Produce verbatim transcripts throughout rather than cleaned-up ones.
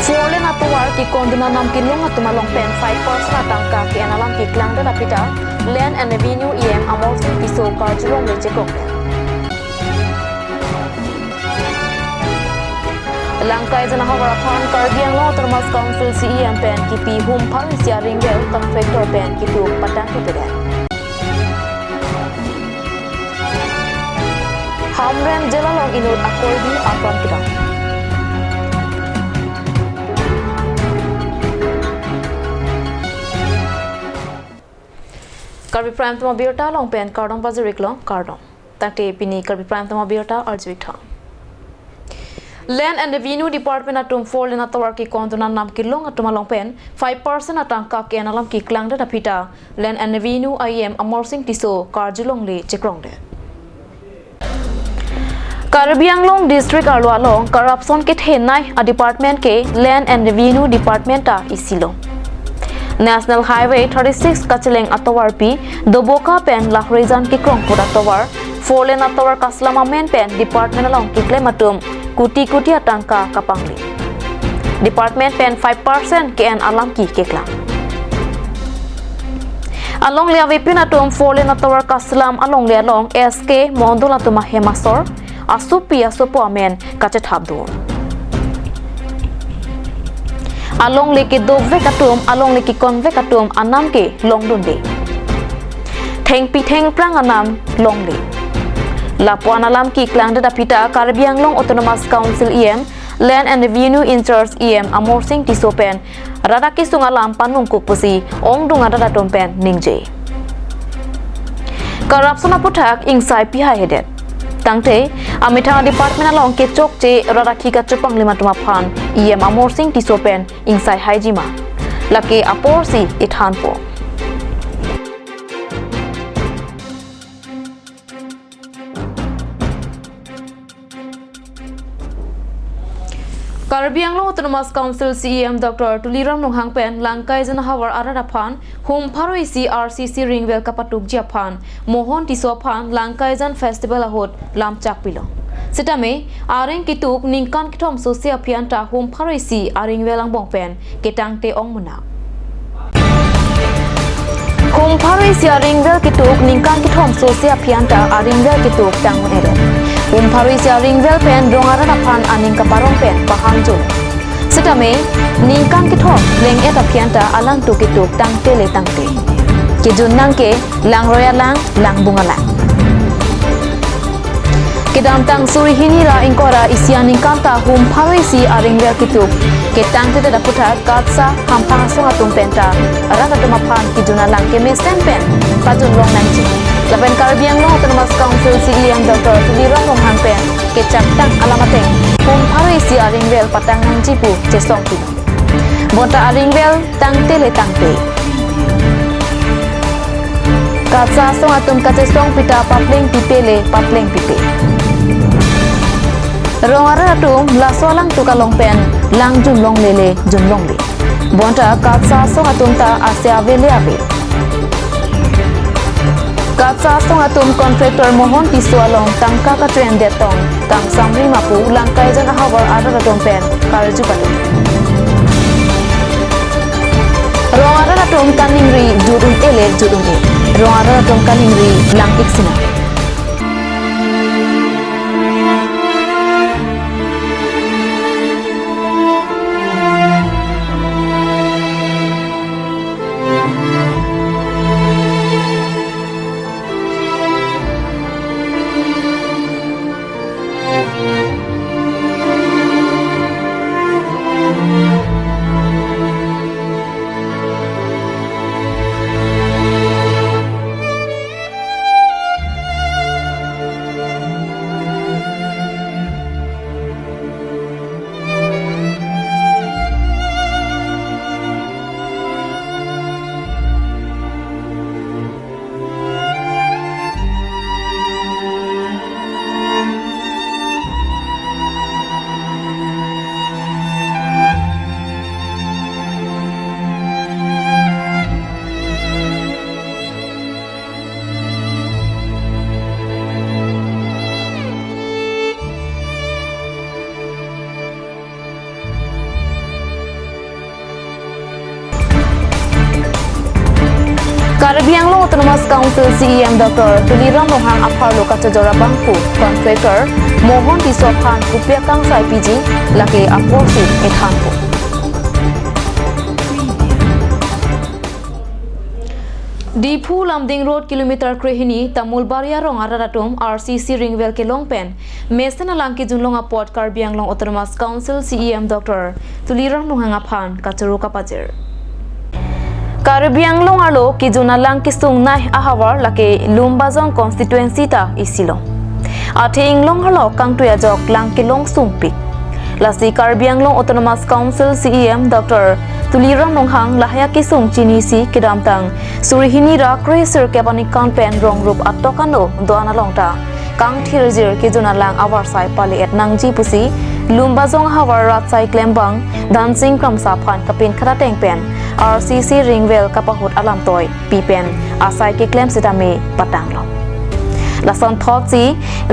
Four lane atovar kekondun anam kelong atum along pen five percent atangka ke-en alam keklangdet aphi ta Land and Revenue E M Amarsing Tisso karjulongle chekrong. Langkaijan ahavar aphan Karbi Anglong Autonomous Council C E M pen kipi hum pharo isi aring vel contractor pen kitu patang kepedan. Hamren jail along inut akorbi akron kedam. Karbi Prime Time abirta along pen kardom pajir-iklo, kardom. Tangte pini Karbi Prime Time abirta arju-ik tha. Land and Revenue Department atum four lane atovar kekondun anam kelong atum along pen five percent atangka ke-en alam keklangdet aphi ta Land and Revenue E M Amarsing Tisso karjulongle chekrongdet. Karbi Anglong District arlo along corruption kethenei a-department ke Land and Revenue Department ta isilo. National Highway thirty-six kacheleng atovarpi Doboka pen Lahorijan kekrong pura tovar, four lane atovar kaslam amen pen department along keklem atum kuti kuti atangka kapangli. Department pen five percent ke-en alam ke keklang. Alongle avepin atum four lane atovar kaslam alongle along S K Mondol atum ahem asor, asopi asopo amen kachethap do. Alongle kedovek atum, alongle kekonvek atum anam ke longdunde. Thengpi thengphrang anam longle. Lapuan alam keklangdet aphi ta Karbi Anglong Autonomous Council E M, Land and Revenue in-charge E M Amarsing Tisso pen rat akesung alam panungkuk pusi ongdung arat atum pen ningje. Corruption aputhak ingsai pihai hedet. Tangte amethang department along kechokche rat akhi kachopanglim atum aphan E M Amarsing Tisso pen ingsai haiji ma, lake aporsi ithanpo. Karbi Anglong Autonomous Council C E M Doctor Tuliram Ronghang pen Langkaijan ahavar arat aphan hum pharo isi R C C ring vel kapatukji aphan Mohon Tisso aphan Langkaijan Festival ahut lamchak pilo. Sitame aring ketuk ningkan kethom sose aphi anta hum pharo isi aring vel angbong pen ketangte ong muna. Hum pharo isi aring vel ketuk ningkan kethom sose aphi anta aring vel ketuk tang un-e. Hum pharo isi aring vel pen rong arat aphan aning kaparong pen pahangjo. Sitame ningkan kethom leng-et aphi anta alangtum ketuk tangte le tangte. Kejun nang ke langroi alang, langbung alang. Kedamtang suri hini ra ingkoi ra isi aningkan ta hum pharo isi aring vel ketuk ketangtedet aputhak KATSA hamphang asong atum penta rat atum aphan kejun alang kemesen pen pajun long nangji. Lapen Karbi Anglong Autonomous Council C E M Doctor Tuliram Ronghang pen kechaktang alam ateng hum pharo isi aring vel patang nangji pu chesong pilo. Bonta aring vel tangte le tangte. KATSA asong atum kachesong pita papleng pipe le papleng pipe. Rong arat atum laso alangtum along pen langjun longle le jun longle. Bonta KATSA asong atum ta ase ave le ave. KATSA asong atum contractor Mohon Tisso along tangka katrengdet tong kangsamri ma pu Langkaijan ahavar arat atum pen karju padun. Rong arat atum kaningri jut un-e le jut un-e. Rong arat atum kaningri lang-ik sinang. Karbi Anglong Autonomous Council C E M Doctor Tuliram Ronghang apharlo kachojor abangphu contractor Mohon Tisso aphan kopi akangsai piji, lake aporsi ethanpo. Diphu Lumding Road kilometer krehini Tamulbari arong arat atum R C C ring well kelong pen mesen alang kejunlong apot Karbi Anglong Autonomous Council C E M Doctor Tuliram Ronghang aphan kachoro kapajir. Karbi Anglong arlo kejun alang kesung nai ahavar lake Lumbajong constituency ta isilo. Athe inglong arlo kangtui ajok lang kelong sungpik. Lasi Karbi Anglong Autonomous Council C E M Doctor Tuliram Ronghang lahai akesung chinisi kedamtang suri hini ra kre sirkep anikang pen rong rup atok ano do-an along ta kangthirjir kejun alang avarsai pale-et nangji pusi Lumbajong ahavar rat asai klembang Dhansing Kramsa aphan kapinkhat ateng pen R C C ring well kapahut alamtoi pi pen asai keklem sitame patanglo. Lason thotsi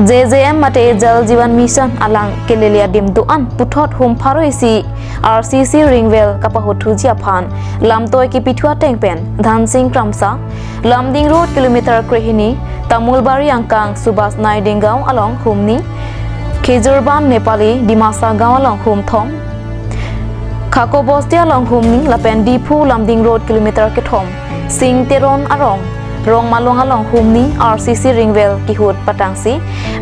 J J M mate Jal Jeevan Mission alang kelele adim do-an puthot hum pharo isi R C C ring well kapahut thuji aphan lamtoi kipithu ateng pen Dhansing Kramsa, Lumding Road kilometer krehini, Tamulbari angkang Subas Naiding Gaon along humni, Khejurban Nepali Dimasa Gaon along humthom, Khakobosti along humni lapen Diphu Lumding Road kilometer kethom, Singteron arong, Rongmalong along humni R C C ring well kihut patangsi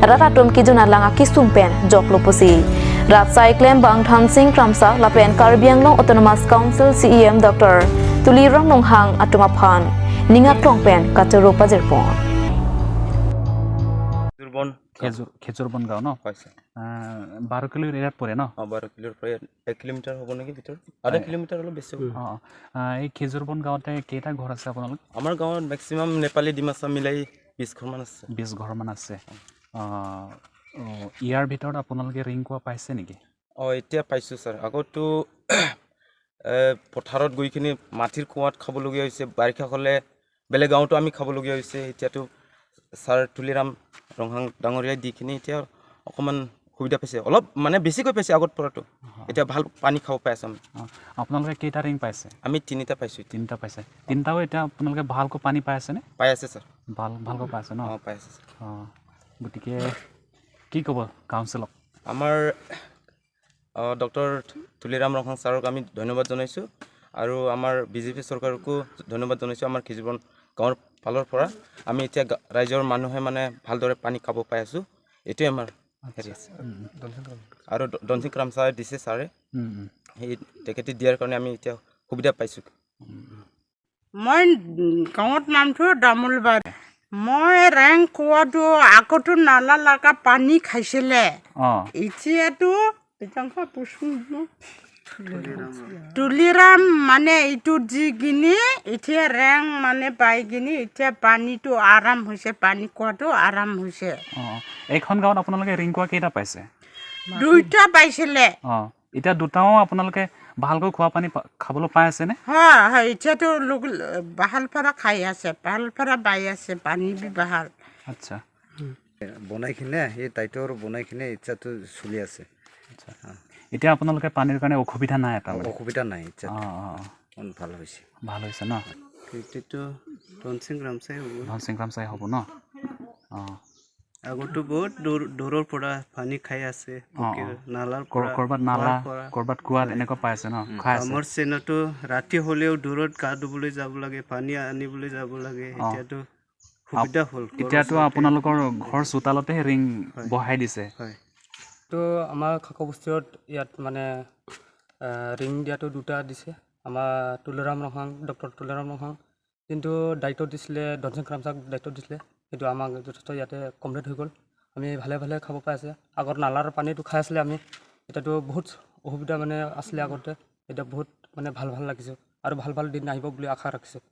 rat atum kejun alang akesung pen joklo pusi rat asai klembang Dhansing Kramsa lapen Karbi Anglong Autonomous Council C E M Doctor Tuliram Ronghang atum aphan ning aklong pen kachoro pajirpon. Durbon খেজুৰ, খেজুৰবন গাঁও ন? হয়, ছাৰ। আহ, বাৰ কিলো এৰিয়াত পৰে ন? অ, বাৰ কিলোৰ পৰা এক কিলোমিটাৰ হ'ব নেকি ভিতৰত? আধা হয়। কিলোমিটাৰ অলপ বেছি হ'ব। অ, অ। আহ, এই খেজুৰবন গাঁৱতে কেইটা ঘৰ আছে আপোনালোক? আমাৰ গাঁৱত মেক্সিমাম নেপালী, ডিমাচা মিলাই বিশ ঘৰমান আছে। বিশ ঘৰমান আছে। অ, অ, ইয়াৰ ভিতৰত আপোনালোকে ৰিং কোৱা পাইছে নেকি? অ, এতিয়া পাইছোঁ, ছাৰ। আগতো, এ, পথাৰত গৈ কিনি মাটিৰ কুঁৱাত খাবলগীয়া হৈছে। বাৰিষা হ'লে বেলেগ গাঁৱতো আমি খাবলগীয়া হৈছে। এতিয়াতো ছাৰ তুলিৰাম ৰংহাং ডাঙৰীয়াই দি কিনি এতিয়া অকণমান সুবিধা পাইছে, অলপ মানে বেছিকৈ পাইছে আগত পৰাতো। হয়। এতিয়া ভাল পানী খাব পাই আছোঁ আমি। অ, আপোনালোকে কেইটা ৰিং পাইছে? আমি তিনিটা পাইছোঁ এতিয়া। তিনিটা পাইছে। তিনিটাও এতিয়া আপোনালোকে ভালকৈ পানী পাই আছেনে? পাই আছে, ছাৰ। ভাল, ভালকৈ পাই আছে ন? অ, পাই আছে, ছাৰ। অ, গতিকে কি ক'ব কাউন্সিলক? আমাৰ, অ, ডক্টৰ তুলিৰাম ৰংহাং ছাৰক আমি ধন্যবাদ জনাইছোঁ আৰু আমাৰ বিজেপি চৰকাৰকো ধন্যবাদ জনাইছোঁ। আমাৰ খেজুৰবন গাঁৱৰ ফালৰ পৰা আমি এতিয়া গা-, ৰাইজৰ মানুহে মানে ভালদৰে পানী খাব পাই আছোঁ, এইটোৱে আমাৰ হেৰি আছে। উম, উম। আৰু ড-, ধনসিং ৰামচাই দিছে ছাৰে, উম, উম। সেই তেখেতে দিয়াৰ কাৰণে আমি এতিয়া সুবিধা পাইছোঁ। উম, উম। মই, উম, গাঁৱত নামটো দামোলবাৰী। মই ৰেং কোৱাটো আগতো নালা লাগা পানী খাইছিলে। অ। এতিয়াতো, এতিয়াতো পুষ্প-, তুলিৰাম মানে এইটো দি কিনি, এতিয়া ৰেং মানে পাই কিনি, এতিয়া পানীটো আৰাম হৈছে, পানী খোৱাটো আৰাম হৈছে। অ, অ। এইখন গাঁৱত আপোনালোকে ৰিং কোৱা কেইটা পাইছে? দুইটা পাইছিলে। অ, এতিয়া দুটাও আপোনালোকে ভালকৈ খোৱা পানী পা-, খাবলৈ পাই আছেনে? হয়, হয়, এতিয়াতো লোক, বাহালপাৰা খাই আছে, বাহালপাৰা বাই আছে, পানী বি বাহাল। আচ্ছা। বনাই কিনে, এই টাইটৰ বনাই কিনে এতিয়াতো চলি আছে। আচ্ছা। অ। এতিয়া আপোনালোকে পানীৰ কাৰণে অসুবিধা নাই এটা মানে? অসুবিধা নাই এতিয়াতো। অ, অ, অ। অকণ ভাল হৈছে। ভাল হৈছে ন? খেতিটো ধনসিং ৰামচাই হ'ব। ধনসিং ৰামচাই হ'ব ন? অ। আগতো বহুত দূৰ, দূৰৰ পৰা পানী খাই আছে, অ, অ। পুখুৰীৰ নালাৰ কৰ-, পৰা, কৰবাত নালা, কুঁৱাৰ পৰা। কৰবাত কুঁৱাত হয়। এনেকুৱা পাই আছে ন? উম। খাই আছে। কামৰ চিনতো ৰাতি হ'লেও দূৰত গা ধুবলৈ যাব লাগে, পানী আনিবলৈ যাব লাগে। অ। এতিয়াতো আপ-, সুবিধা হ'ল, ঘৰৰ এতিয়াতো ওচৰতে। আপোনালোকৰ ঘৰ চোতালতে ৰিং হয়। বহাই দিছে। হয়। তো আমাৰ খাকো বস্তিত ইয়াত মানে, আহ, ৰিং দিয়াটো দুটা দিছে। আমাৰ তুলাৰাম ৰংহাং, ডক্টৰ তুলাৰাম ৰংহাং, যোনটো দায়িত্ব দিছিলে, ধনসিং ৰামচাক দায়িত্ব দিছিলে, সেইটো আমাক যথেষ্ট ইয়াতে কমপ্লিট হৈ গ'ল। আমি ভালে ভালে খাব পাই আছে। আগত নালাৰ পানীটো খাই আছিলে আমি, এতিয়াতো বহুত অসুবিধা মানে আছিলে আগতে, এতিয়া বহুত মানে ভাল ভাল লাগিছে আৰু ভাল ভাল দিন আহিব বুলি আশা ৰাখিছোঁ।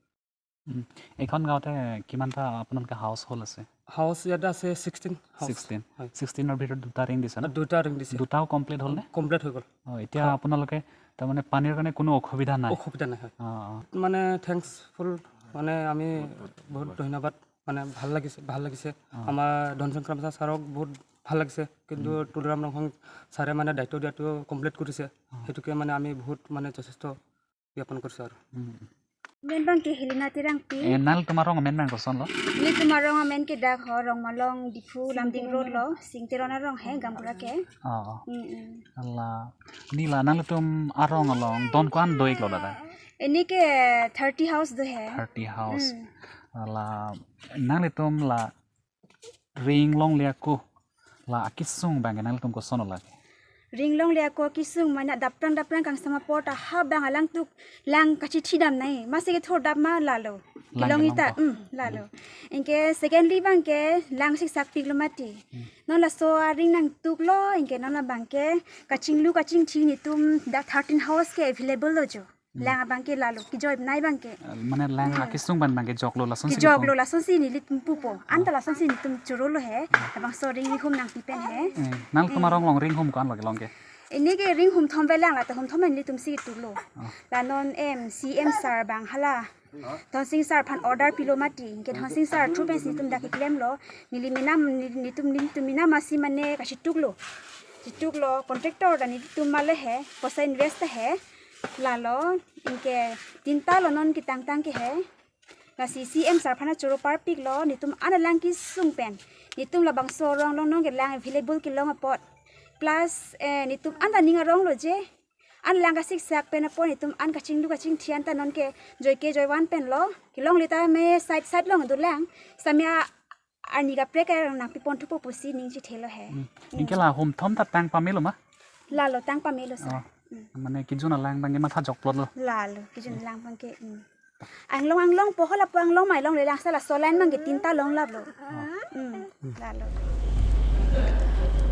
উম, এইখন গাঁৱতে কিমানটা আপোনালোকে হাউচ হল্ড আছে? হাউচ ইয়াতে আছে ছিক্সটিন হাউচ। ছিক্সটিন। হয়। ছিক্সটিনৰ ভিতৰত দুটা ৰিং দিছে ন? দুটা ৰিং দিছে। দুটাও কমপ্লিট হ'ল নে? কমপ্লিট হৈ গ'ল। অ, এতিয়া হয়। আপোনালোকে তাৰমানে পানীৰ কাৰণে কোনো অসুবিধা নাই? অসুবিধা নাই, হয়। অ, অ। মানে থেংকফুল, মানে আমি বহুত ধন্যবাদ, মানে ভাল লাগিছে, ভাল লাগিছে। অ। আমাৰ ধনসিং ৰামচা ছাৰক বহুত ভাল লাগিছে, কিন্তু উম। তুলাৰাম ৰংহাং ছাৰে মানে দায়িত্ব দিয়াটো কমপ্লিট কৰিছে, অ। সেইটোকে মানে আমি বহুত মানে যথেষ্ট জ্ঞাপন কৰিছোঁ আৰু। উম। Amen abang ke Helena Terangpi. Eh, nanglitum arong amen abang kosonlo? Nelitum arong amen ke dak ho, Rongmalong, Diphu, Lamding Road lo, Singteron arong he, gaonbura ke. Oh. Mm, mm. Hala, neli la nanglitum arong along don ko-an do-iklo dada? Neli ke thirty house do he. Thirty house. Mm. Hala, nanglitum la ring longle ako la akesung abang ke nanglitum kosonlo lake? Ring longle ako akesung mane daprang daprang kangsam apor ta ha abang alangtum lang kachithi damnoi. Masi kethor dam ma lalo. Lang kelong ita, kelong ko. Hmm, lalo. Anke secondly abang ke lang siksakpiklo mati. Hmm. Non laso aring nangtuklo, anke non abang ke kachinglu kachingthi nelitum dak thirteen house ke available lo jo. Hmm. Lang abang ke lalo, kejoinei abang ke. Eh, mane lang, hmm, akesung abang abang ke joklo lasonsi nelitum. Kejoklo lasonsi nelitum pupo. Anta, ah, lasonsi nelitum chorolo he. Hmm. Labangso ring hum nangpi pen he. Eh, nanglitum, eh, arong along ring hum ko-an lo kelong ke? Neli ke ring hum thom velang, la ta hum thom nelitum si tuklo. Ah. La non M C M sir abang hala Dhonsing sir aphan order pilo mati. Anke Dhonsing sir through pensi nelitum dak keklemlo. Neli mena, neli, nelitum, nelitum mena masi mane kachituklo. Chituklo contractor ta nelitum male he, poisa invest he. Lalo, anke tinta lo non ketangtang ke he. Lasi C M sir aphan choro parpiklo, nelitum an alang kesung pen. Nelitum labangso arong along non ke lang available kelong apot. Plus, eh, nelitum anta ning arong lo je. An lang kasiksak pen apot nelitum an kachinglu kachingthi anta non kejoike joivan pen lo. Kelongle ta me side side along dolang. Sami a arni kaprek ke nangpipon thupo pusi ning chithelo he. Hmm. Hmm. Anke la hum thom ta tang pamelo ma? Lalo tang pamelo sir. Oh. Hmm. Mane kejun alang abang ke matha jokplotlo. Lalo, kejun alang abang ke. Hmm. Anglong anglong po ho lapu anglong ma longle lang, sa laso line abang ke tinta longlaplo. Oh. Hmm. Lalo.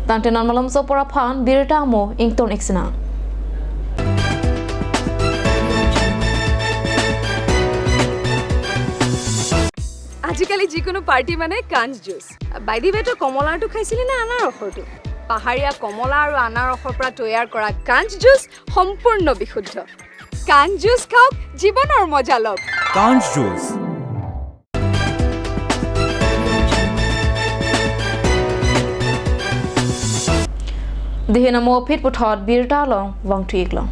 Tangte non malomso apor aphan birta mo ington ik sinang. আজিকালি যিকোনো পাৰ্টি মানে কাঞ্চ juice. By the way, তই কমলাৰটো খাইছিলি নে আনাৰসৰটো? পাহাৰীয়া কমলা আৰু আনাৰসৰ পৰা তৈয়াৰ কৰা কাঞ্চ জুচ সম্পূৰ্ণ বিশুদ্ধ। কাঞ্চ জুচ খাওক, জীৱনৰ মজা লওক। কাঞ্চ juice. Dihena mo phit puthot birta along vangthu iklong.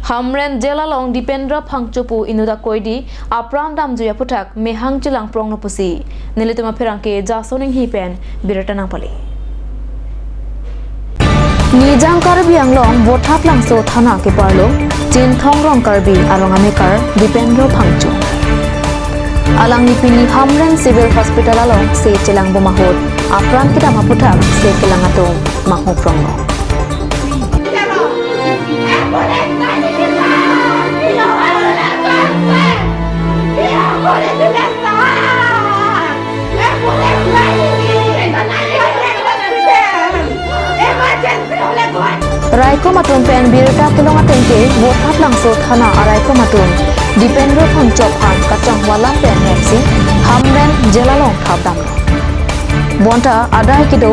Hamren jail along Dipendra Phangcho pu inut akoidi apran damjui aphuthak mehang chelang pronglo pusi nelitum apherangke Jason Inghi pen birta nangpale. Nijang Karbi Anglong Vothatlangso Thana keparlo Chinthong Rong Karbi arong amekar Dipendra Phangcho. Alangli pini Hamren Civil Hospital along se chelang bom ahut apran kedam aphuthak se kelang atum manghu pronglo. Raikom atum pen birta kelong ateng ke Vothatlangso Thana araikom atum Dipendra Phangcho aphan kachonghu alam pen hemsi Hamren jail along thapdamlo. Bonta adai kedo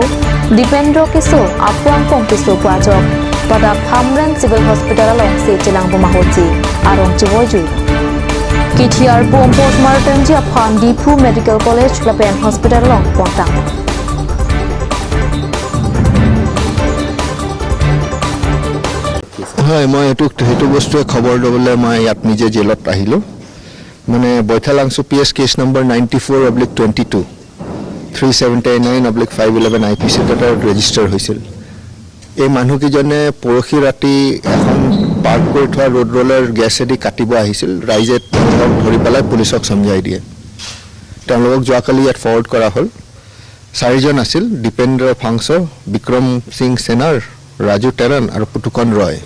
Dipendra keso apu angkong keso pu ajok pada Hamren Civil Hospital along se chelang bom ahutsi arong chevoi jui. Kithi arpum postmortem ji aphan Diphu Medical College lapen hospital along pontang. হয়, মই এইটো, সেইটো বস্তুৱে খবৰ ল'বলৈ মই ইয়াত নিজে জেলত আহিলোঁ। মানে Baithalangso P S case number ninety four oblique twenty two, three seventy nine oblique five eleven I P C তলত ৰেজিষ্টাৰ হৈছিল। এই মানুহকেইজনে পৰহি ৰাতি এখন পাৰ্ক কৰি থোৱা ৰোড ৰলাৰ গেছেদি কাটিব আহিছিল। ৰাইজে তেওঁলোকক ধৰি পেলাই পুলিচক চমজাই দিয়ে। তেওঁলোকক যোৱাকালি ইয়াত ফৰৱাৰ্ড কৰা হ'ল। চাৰিজন আছিল, দীপেন্দ্ৰ ফাংচ, বিক্ৰম সিং সেনাৰ, ৰাজু টেৰণ আৰু পুতুকন ৰয়।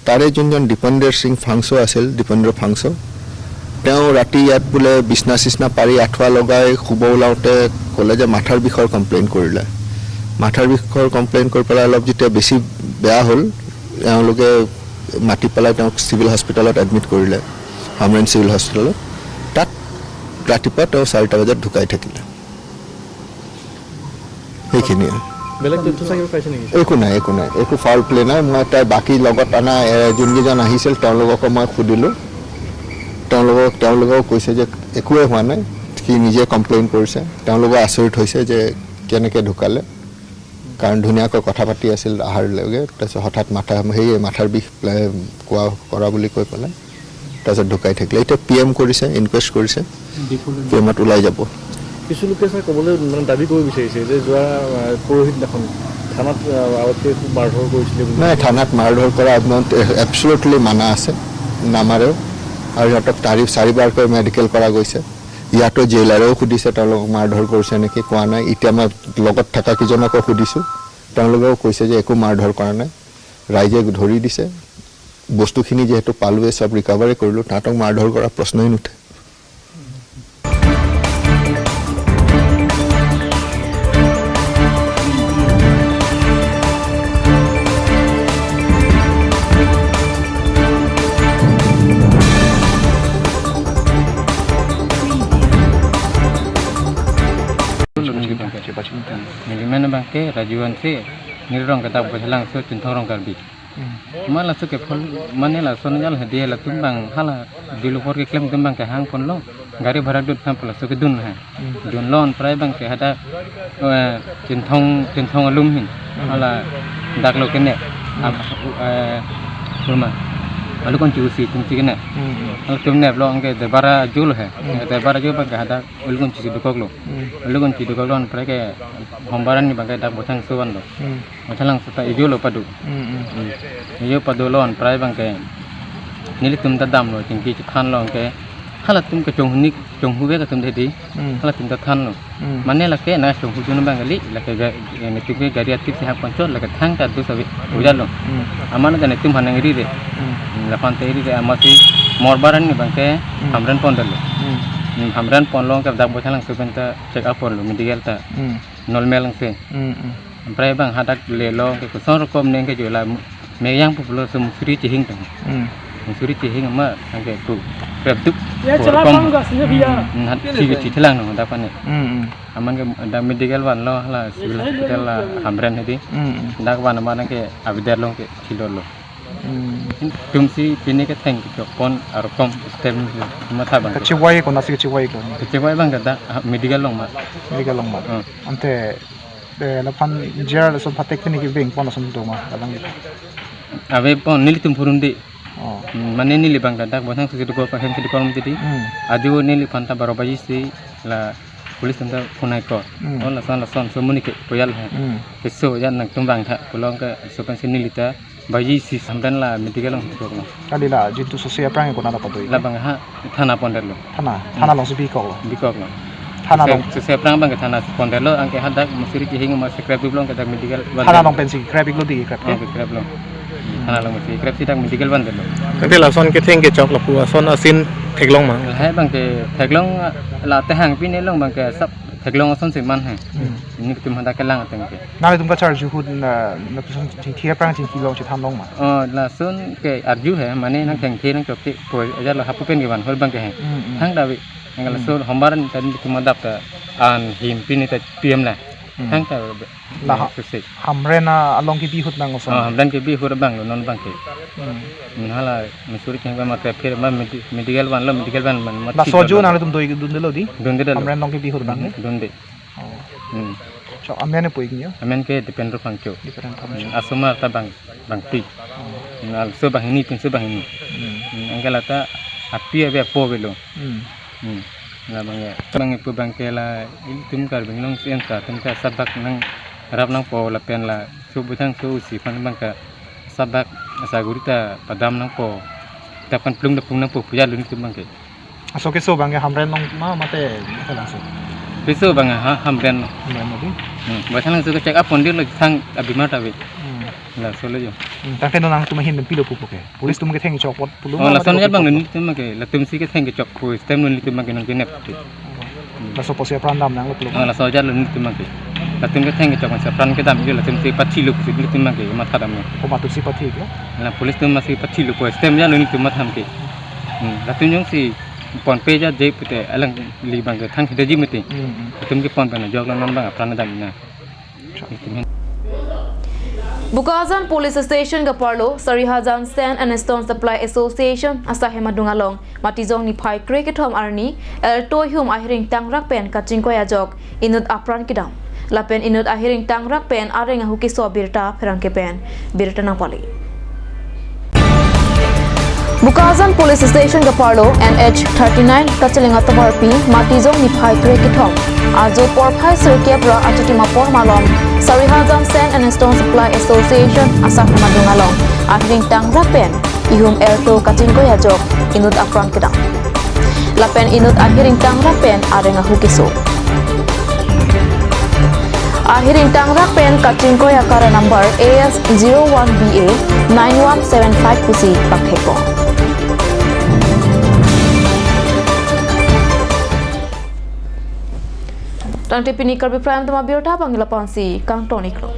তাৰে যোনজন দীপেন্দ্ৰ সিং ফাংচ আছিল, দীপেন্দ্ৰ ফাংচ, তেওঁ ৰাতি ইয়াত বোলে বিচনা চিচনা পাৰি আঁঠুৱা লগাই শুব ওলাওঁতে ক'লে যে মাথাৰ বিষৰ কমপ্লেইন কৰিলে। মাথাৰ বিষৰ কমপ্লেইন কৰি পেলাই অলপ যেতিয়া বেছি বেয়া হ'ল, তেওঁলোকে মাতি পেলাই তেওঁক চিভিল হস্পিটেলত এডমিট কৰিলে, হামৰেণ চিভিল হস্পিটেলত। তাত ৰাতিপুৱা তেওঁ চাৰিটা বজাত ঢুকাই থাকিলে। সেইখিনিয়ে। বেলেগ তথ্য চাগে পাইছে নেকি? একো নাই, একো নাই, একো ফাউল প্লে নাই। মই তাই বাকী লগত অনা, এ, যোনকেইজন আহিছিল, তেওঁলোককো মই সুধিলোঁ। তেওঁলোকক, তেওঁলোকেও কৈছে যে একোৱে হোৱা নাই, সি নিজে কমপ্লেইন কৰিছে। তেওঁলোকো আচৰিত হৈছে যে কেনেকৈ ঢুকালে, কাৰণ ধুনীয়াকৈ কথা পাতি আছিল অহাৰ লগে, তাৰপিছত হঠাৎ মাথা, সেয়ে মাথাৰ বিষ প্লে-, কোৱা, কৰা বুলি কৈ পেলাই তাৰপিছত ঢুকাই থাকিলে। এতিয়া পি এম কৰিছে, ইনকুৱেষ্ট কৰিছে, ডিফল্ট পি এমত ওলাই যাব। কিছু লোকে ছাৰ ক'বলৈ, মানে, দাবী কৰিব বিচাৰিছে যে যোৱা, আহ, পৰহি দিনাখন থানাত, আহ, আগতকৈ খুব মাৰধৰ কৰিছিলে বুলি। নাই, থানাত মাৰধৰ কৰা একদম এবছলুটলি মানা আছে, নামাৰেও। আৰু সিহঁতক চাৰি চাৰিবাৰকৈ মেডিকেল কৰা গৈছে। ইয়াতো জেইলাৰেও সুধিছে তেওঁলোকক মাৰধৰ কৰিছে নেকি, কোৱা নাই। এতিয়া মই লগত থকা কেইজনকো সুধিছোঁ, তেওঁলোকেও কৈছে যে একো মাৰধৰ কৰা নাই, ৰাইজে ধৰি দিছে। বস্তুখিনি যিহেতু পালোৱে, চব ৰিকভাৰী কৰিলোঁ, তাহাঁতক মাৰধৰ কৰা প্ৰশ্নই নুঠে। Neli amen abang ke Raju Hanse, neli rong ke dak Baithalangso Chinthong Rongkarbi. Hmm. Ma laso ke phol, mane lason ajal hedi latum abang hala dulu hor keklem atum abang ke hangponlo, gari bhara dun thamplo, laso ke dun ha. Hmm. Dunlo anprai abang ke hadak, eh, Chinthong, Chinthong alum ahin. Hmm. Hala dak lo kene. Hmm. Am, eh, kurma. Alu kon chusi tum si kene. Hmm. Hala tum neplo anke debara jul he. Hmm. Debara jul abang ke hadak alu kon chusi dokoklo. Hmm. Alu kon chusi dokoklo anprai ke Hombar arni abang ke dak Baithalangso vanlo. Hmm. Baithalangso ta ejolo pado. Hmm, hmm. Hmm. Ejo padolo anprai abang ke nelitum ta damlo, chingki chethanlo anke. Halatum ke chonghunik, chonghu vek atum hedi. Hmm. Halatum ta thanlo. Hmm. Mane lake na chonghu jun abang kali, lake ga-, eh, nelitum ke gari atip si hangponchot, lake thangta dus ave, hmm, ujalo. Hmm. Aman ke nelitum aphan nangri re. Hmm. Hmm, laphan ta ri re, amatsi Morbar arni abang ke, hmm, Hamren pondetlo. Hmm. Hmm, Hamren ponlo ke dak Baithalangso pen ta check up ponlo, medical ta. Hmm. Normal angse. Hmm, hmm. Anprai abang hadak lelo ke koson rokom neng ke jola meyang pulo so musuri chihing tong. Hmm. Musuri chihing ama angke pu prep duk. Ya, ko chala rokom. Bang gas ne biya. Hmm, hat chi chi thelang no dak pane. Hmm, hmm. Aman ke dak medical vanlo hala civil hospital la Hamren hedi. Hmm, hmm. Dak van aman ke abider long ke chilolo. Hmm. Tumsi pini ketheng kechokpon arokom stem matha abang. Kachewai ko nasi kachewai ko. Kachewai abang ke dak, ah, medical along ma. Medical along ma. Hmm. Ante, eh, laphan jera lason patek pini keveng pon lason do ma, abang ke. Avepon nelitum phurun di. Oh. Hmm, mane neli abang ke dak Baithalangso si dokok, pahem si dokok mati di. Hmm. Ajo neliphan ta baro baji si la police atum ta phone ai ko. Hmm. Oh, lason lason so monit ke koyal he. Hmm. Keso ajat nangtum vangtha pulo ke so pensi neli ta baji si Hamren la medical along dokoklo. Kali la jintu sose aphrang ko nala padoi. La abang ha thana pondetlo. Thana, hmm, thana alongsi bikoklo. Bikoklo. Thana along. Sose, sose aphrang abang ke thana pondetlo, anke hadak musuri chihing ma scrap duk long ke dak medical van. Thana along pensi scrap iklo di scrap ke? Oh, scrap lo. Thana along si scrap si dak medical vandetlo. Tangte lason ketheng kechok lapu ason asin theklong ma? Lahai abang ke theklong, la tehang pine long abang ke sab theklong ason si man he. Hmm. Nelitum hadak kelang ateng ke. Nanglitum kacharju ahut na, na lapuson chingki aphrang chingki long chethan long ma? Oh, lason ke arju he, mane nang, hmm, thengthe nangchok ke poi ajat lo hapu pen kevan hol abang ke he. Hmm, hmm. Thangta ave. Nang, hmm, lason Hombar arni ta nelitum adap ta an him pini ta P M la. Hmm. Thangta ave. La ha-, sose. Hamren along kebi ahut nang oson. Oh, Hamren kebi ahut abang lo non abang ke. Hmm. Hmm, hala musuri chihing abang ma ke phir ma medi-, medical vanlo, medical van ma, ma. Laso ajo nanglitum doi dundelo di? Dundelo. Hamren along kebi ahut abang ke? Dunde. Oh. Hmm. Chok amen pu iknyo? Amen ke Dipendra Phangcho. Dipendra Phangcho. Hmm, asomar ta bang, bangpi. Oh. Hmm, laso banghini, pinso banghini. Hmm. Hmm, anke la ta api ave apo avelo. Hmm. Hmm. La abang ya. Abang ipu abang ke la ilitum Karbi Anglong si en sa atum ke asabak nangrap nangpo lapen la so Baithalangso si aphan abang ke asabak asaguri ta padam nangpo. Dak aphan plung ta plung nangpo pu ajat lo nelitum abang ke. Aso keso abang ke Hamren along ma mate Baithalangso? Keso abang ha Hamren along. Hamren along di? Hmm, Baithalangso ke check up pondetlo thang abimar ta ave. Hmm. Laso lo jo. Hmm, tangte non nangtum ahin pen pilo pupo ke? Police atum ketheng chok apot pulo. Oh, ma lason mate ajat abang lo nelitum abang ke, latumsi ketheng kechok pu stem lo nelitum abang ke nangkenep. Hmm. Laso apotsi apran dam nanglo pulo. Oh, laso ajat lo nelitum abang ke. Latum ketheng kechok aphan si apran kedam jo, latumsi pathilo pusi nelitum abang ke matha dam lo. Komat atumsi pathilo? La police atum masi pathilo pu stem ajat lo nelitum matham ke. Hmm, latum jongsi ponpe ajat je pute alangli abang ke thang hidetji mati. Hmm, hmm. Latum kepon pen ajok lo non abang apran dam na. Bokajan Police Station kaparlo Sarihajan Sand and Stone Supply Association asai hem adung along Matijong niphai kre kethom arni Alto ihum ahiring tangrak pen kachingkoi ajok inut apran kedam. Lapen inut ahiring tangrak pen areng ahu keso abirta pherangke pen birta nangpali. Bokajan Police Station kaparlo N H thirty-nine kachelang atovarpi Matijong niphai kre kethom ajo porphai sirkep ra achitim apor malom Sarihajan Sand and Stone Supply Association asap hamadung along ahiring tangrak pen ihum erto kachingkoi ajok inut aphrang kedam. Lapen inut ahiring tangrak pen areng ahu keso. Ahiring tangrak pen kachingkoi akara number A S zero one B A nine one seven five pusi pangthekpon. Tangte pini Karbi Prime Time abirta bang lapu-ansi kangton iklo.